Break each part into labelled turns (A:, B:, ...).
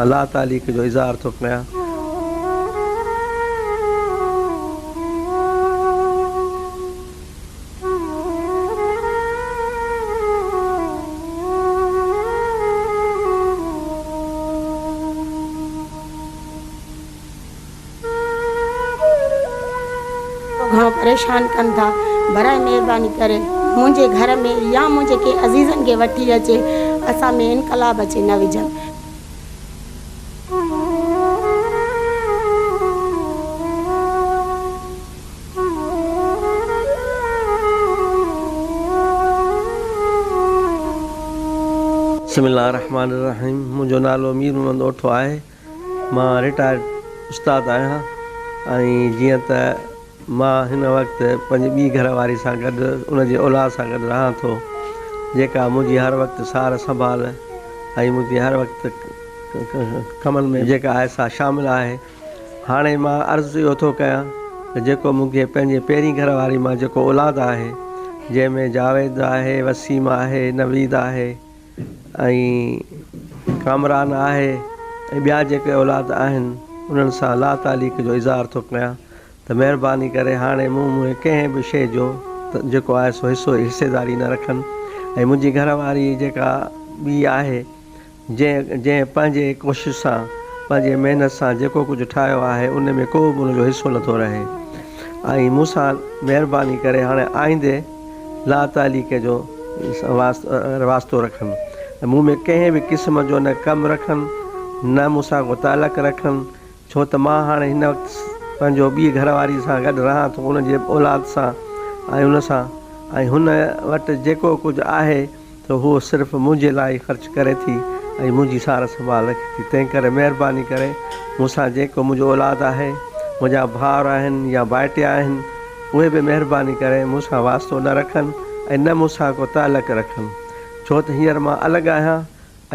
A: سان لاتعليق جو اظهار ٿو ڪيان.
B: گهڻو پريشان ڪن ٿا براء مهرباني ڪري منهنجي گهر ۾ يا منهنجي ڪنهن عزيزن کي وٺي اچي اسان ۾ انقلاب اچي نه وجهن.
A: بسم الله الرحمٰن الرحيم منهنجو نالو مير محمد اوٺو آهي مان رٽائرڊ استاد آهيان ۽ جيئن ته مان هن وقت پنهنجي ٻي گهر واري سان گڏ ان جي اولاد سان گڏ رهان ٿو جيڪا منهنجي هر وقت سار سنڀال ۽ منهنجي هر وقت ڪمن ۾ جيڪا آهي سا شامل آهي. هاڻي مان عرض اهو ٿو ڪيان ته جيڪو مون کي پنهنجي پهرين گهر واري مان جيڪو اولاد آهي، جنهن ۾ جاويد آهي، وسيم آهي، نويد آهي ۽ ڪامران آهي ۽ ٻيا جيڪي اولاد آهن، انهن سان لاتعليق جو اظهار ٿو ڪيان ته مهرباني ڪري هاڻي مون ۾ ڪنهن به شيء جو جيڪو آهي سو حصو حصيداري نه رکن ۽ منهنجي گهر واري جيڪا ٻي آهي، جنهن جنهن پنهنجي ڪوشش سان، پنهنجي محنت سان جيڪو ڪجهه ٺاهيو آهي، ان ۾ ڪو به ان جو حصو نٿو رهي ۽ مون سان مهرباني ڪري هاڻي آئيندي لاتعليقي جو واسطو رکن ۽ مون ۾ ڪنهن به قسم جو نه ڪم رکن، نه مون سان ڪو تعلق رکن، ڇو ته مان هاڻي هن وقت پنهنجو ٻي گهر واري سان گڏ رهان ٿو، ان جي اولاد سان ۽ ان سان ۽ هن وٽ جيڪو ڪجهه آهي، ته هوء صرف منهنجي لاء ئي خرچ ڪري ٿي ۽ منهنجي سار سنڀال رکي ٿي، تنهن ڪري مهرباني ڪري مون سان جيڪو منهنجو اولاد آهي، منهنجا ڀائر آهن يا ڀائٽيا آهن، اهي به مهرباني ڪري مون سان واسطو نه رکن ۽ نه مون سان ڪو تعلق رکن، ڇو ته هينئر مان الڳ آهيان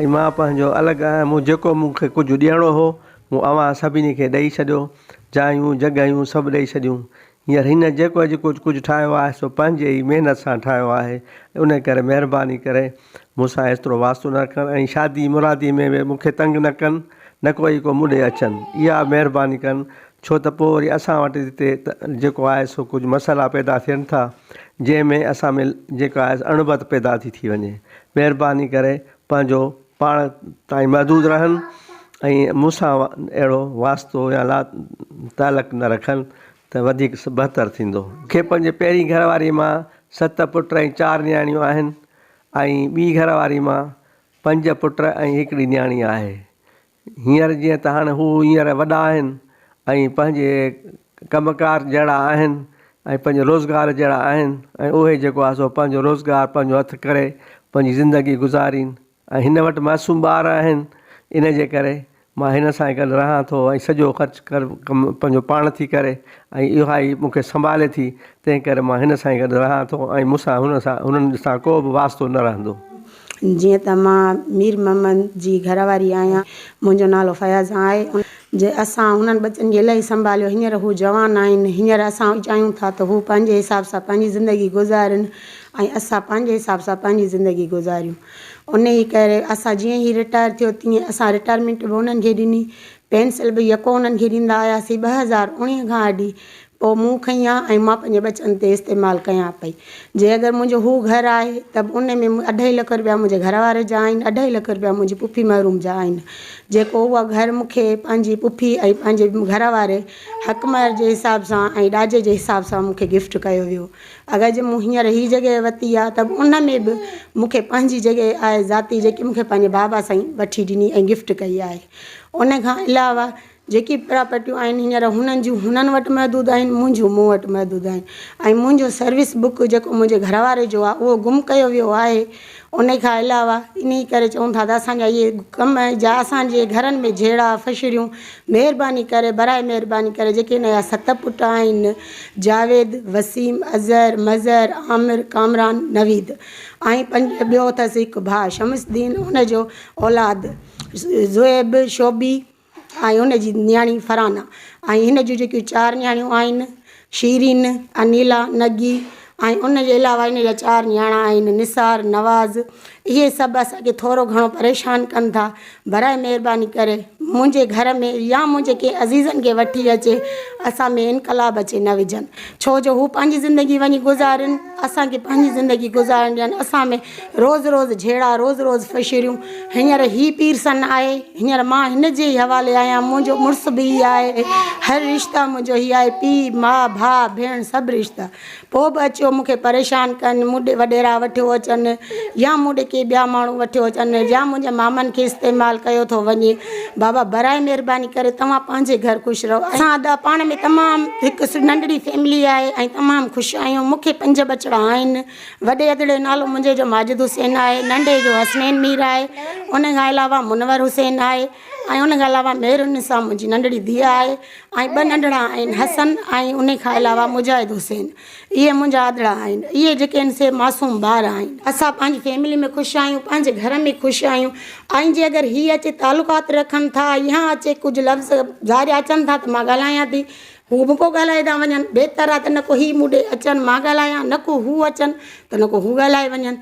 A: ۽ مان پنهنجو الڳ آهيان، مون جيڪو مون کي ڪجهه ڏيڻو هو، مون اوهان سڀني کي ڏئي ڇڏيو، جايون، جڳهيون سڀ ڏئي ڇڏيون، هينئر هن جيڪو جيڪو ڪجهه ٺاهيو آهي سو پنهنجي ئي محنت سان ٺاهيو آهي ان ڪري مهرباني ڪري مون سان ايترو واسطو نه رکن ۽ شادي مرادي ۾ به مون کي تنگ نه ڪن نه ڪو ئي ڪو مون ڏي اچن اها مهرباني ڪن ڇو ته پوء وري اسان وٽ هتي جيڪو آهي سو ڪجهه مسئلا پيدا ٿين ٿا جنهن ۾ اسان ۾ جيڪو آهي اڻبت پيدا ٿي ٿي وڃي مهرباني ڪري پنهنجو پاڻ تائين محدود رهن ۽ مون سان اهڙو واسطو يا لا تعلق نه رکن ته وڌيڪ بهتر ٿيندو. مون کي پنهنجي پهرين گهر واري مان ست پٽ ۽ چار نياڻيون آهن ۽ ٻي گهر واري مان پنج پٽ ۽ هڪڙي نياڻي آهي. هينئر جيئن ته هاڻي هو هينئر وڏا آهن ۽ پنهنجي ڪم ڪار جهڙا آهن ۽ پنهنجي روزگار جهڙا آهن ۽ اهي جيڪو آهي سو پنهنجو روزگار پنهنجو هٿ ڪري پنهنجي زندگي گذارين ۽ هن وٽ معصوم ٻار آهن ان جي ڪري مان هن سان ئي گڏ رهان ٿو ۽ سڄو خرچ ڪر ڪم پنهنجو پاڻ ٿي ڪري ۽ اها ئي مون کي سنڀالي ٿي تنهن ڪري مان هن سان ئي گڏ رهان ٿو ۽ مون سان هن سان هنن سان ڪو به واسطو نه رهندو.
B: جيئن ته مان مير محمد جي گهر واري آهيان. منهنجو نالو فياضان آهي. جي اسان هنن ٻچن کي الاهي سنڀاليو هينئر هو جوان آهن هينئر اسان چاهيون ٿا ته هو پنهنجي حساب سان پنهنجي زندگي گذارين ۽ اسان پنهنجي حساب سان پنهنجي زندگي گذاريون انهي ڪري اسان جيئن هي رٽائر ٿيو تيئن اسان رٽائرمينٽ به انهن کي ڏني پينسل به يڪو انهن کي ڏيندا آياسين 2019 کان اڏي پوء مون کنئي آ ۽ مان پنهنجي ٻچن تي استعمال ڪيان پئي جي اگر منهنجو هو گهر آهي ته به ان ۾ اڍائي لک رپيا منهنجي گهر واري جا آهن اڍائي لک رپيا منهنجي پڦي محروم جا آهن جيڪو اها گهر مون کي پنهنجي پڦي ۽ پنهنجي گهر واري حق مهر جي حساب سان ۽ ڏاجي جي حساب سان مون کي گفٽ ڪيو ويو اگر جي مون هينئر هي جڳهه ورتي آ ته به ان ۾ به مون کي پنهنجي جڳهه آهي ذاتي جيڪي مون کي پنهنجي بابا سائين وٺي ڏني ۽ گفٽ ڪئي آهي ان کان علاوه جيڪي پراپرٽيون آهن هينئر هنن جون هنن وٽ محدود آهن منهنجون مون وٽ محدود آهن ۽ منهنجو سروس بڪ جيڪو منهنجي گهر واري جو آهي اهو گم ڪيو ويو آهي ان کان علاوه انهي ڪري چئون ٿا ته اسان جا اهي ڪم جا اسان جي گهرن ۾ جهيڙا فشريون مهرباني ڪري برائي مهرباني ڪري جيڪي هن جا ست پٽ آهن جاويد وسيم اظهر مظهر عامر ڪامران نويد ۽ پنج ٻيو اٿس هڪ ڀاء شمس الدين ان جو اولاد زويب شوبي ۽ ان جي نياڻي فرحانه ۽ هن جون جيڪيون چار نياڻيون آهن شيرين، انيلا، نگي ۽ ان جي علاوه هن جا چار نياڻا آهن نثار، نواز. اهي سڀ اسان کي ٿورو گهڻو پريشان ڪن ٿا. براء مهرباني ڪري منهنجي گهر ۾ يا منهنجي ڪنهن عزيزن کي وٺي اچي اسان ۾ انقلاب اچي نه وجهن. ڇو جو هو پنهنجي زندگي وڃي گذارين اسان کي پنهنجي زندگي گذارڻ ڏين. اسان ۾ روز روز جهيڙا روز روز فشريون. هينئر هي پيرسن آهي هينئر مان هن جي ئي حوالي آهيان. منهنجو مڙس به هي آهي. هر رشتا منهنجو هي آهي. پيء ماء ڀاء ڀيڻ سڀ رشتا. پوء به اچيو مون کي پريشان ڪن، مون ڏي وڏيرا وٺيو اچن يا مون ڏي ڪي ٻيا ماڻهو وٺيو اچن يا منهنجي مامن کي استعمال ڪيو ٿو وڃي. بابا براء مهرباني ڪري توهان پنهنجي گهر خوش رهو. اسان ادا پاڻ ۾ تمام هڪ ننڍڙي فيملي آهي ۽ تمام خوش آهيون. مون کي پنج ٻچڙا آهن. وڏي ادڙي جو نالو منهنجي جو ماجد حسين آهي، ننڍي جو حسنين مير آهي، ان کان علاوه منور حسين آهي ۽ ان کان علاوه مهرالنساء منهنجي ننڍڙي ڌيء آهي. ۽ ٻه ننڍڙا آهن حسن ۽ انهي کان علاوه مجاهد حسين اهي منهنجا ادڙا آهن اهي جيڪي آهن سي معصوم ٻار آهن. اسان پنهنجي فيملي ۾ خوش آهيون پنهنجي گهر ۾ خوش آهيون ۽ جي اگر هي اچي تعلقات رکن ٿا يا اچي ڪجهه لفظ ظاهر اچن ٿا ته مان ڳالهايان ٿي هو به پوء ڳالهائي ٿا وڃن بهتر آهي ته نه ڪو هي مون ڏي اچن مان ڳالهايان نه ڪو هو اچن ته نه ڪو هو ڳالهائي وڃن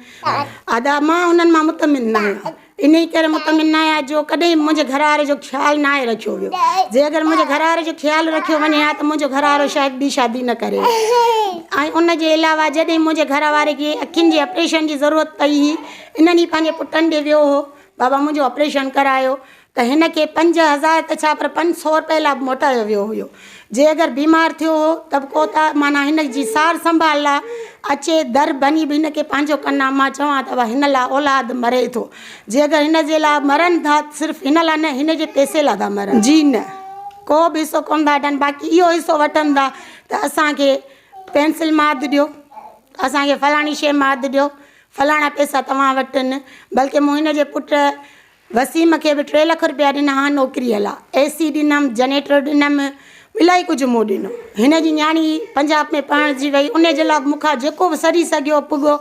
B: ادا مان انهن مان مطمئن نه آهيان. انهيء ڪري مطمئن نه آهيان جو ڪڏهن به منهنجي گهر واري جو خيال ناهي رکيو ويو. جي اگر منهنجي گهر واري جو خيال رکيو وڃي ها ته منهنجو گهر وارو شايد ٻي شادي نه ڪري ها. ۽ ان جي علاوه جڏهن منهنجي گهر واري کي اکين جي آپريشن جي ضرورت پئي هئي، انهن ئي پنهنجي پٽن ڏي ويو هو، بابا منهنجو آپريشن ڪرايو ته هن کي 5000 ته ڇا پر 500 رپئي لاء به موٽايو ويو هيو. جي اگر بيمار ٿيو هو ته به ڪو ته معنيٰ هن جي سار سنڀال لاء اچي در ڀڃي به هن کي پنهنجو ڪن آ. مان چوان ته هن لاء اولاد مري ٿو. جي اگر هن جي لاء مرن ٿا صرف هن لاء نه هن جي پئسي لاء ٿا مرن. جي نه ڪو به حصو ڪونه ٿا وٺن باقي اهو حصو وٺن ٿا ته اسان کي پينسل مان اڌ ڏيو اسان کي فلاڻي شيء مان اڌ ڏيو فلاڻا پئسا توهان وٽ آهن بلڪه مون هن جي پٽ وسيم کي به ٽي لک رپيا ڏنا ها نوڪريء لاء. اي سي ڏنم، جنريٽر ڏنم، الائي ڪجهه مون ڏنو. هن جي نياڻي پنجاب ۾ پرڻجي وئي، ان جي لاء به مون کان جيڪو به سري سگهيو پڳو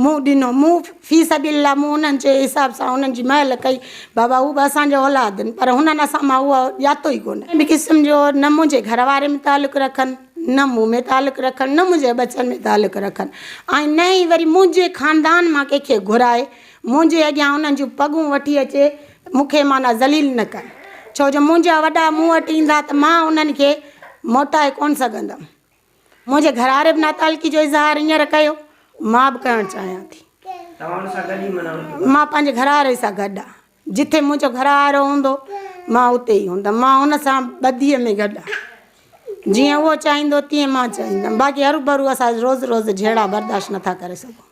B: مون ڏنو. مون في سبيل الله مون انهن جي حساب سان انهن جي مهل ڪئي. بابا هو به اسان جا اولاد آهن، پر هنن اسان مان اهو ڄاتو ئي ڪونه. ڪنهن به قسم جو نه منهنجي گهر واري ۾ تعلق رکن، نه مون ۾ تعلق رکن، نه منهنجي ٻچن ۾ تعلق رکن ۽ نه ئي وري منهنجي خاندان مان ڪنهن کي گهرائي منهنجي اڳيان انهن جون پڳون وٺي اچي مون کي معنيٰ ذليل نه ڪن، ڇو جو منهنجا وڏا مون وٽ ايندا ته مان انهن کي موٽائي ڪونه سگهندم. منهنجي گهرواري به ناتعلقي جو اظهار هينئر ڪيو، مان به ڪرڻ چاهيان ٿي. مان پنهنجي گهرواري سان گڏ آهيان. جتي منهنجو گهروارو هوندو، مان اتي ئي هوندم. مان هن سان ٻڌيء ۾ گڏ آهيان. جيئن اهو چاهيندو، تيئن مان چاهيندم. باقي هروڀرو اسان روز روز جهيڙا برداشت نٿا ڪري سگهون.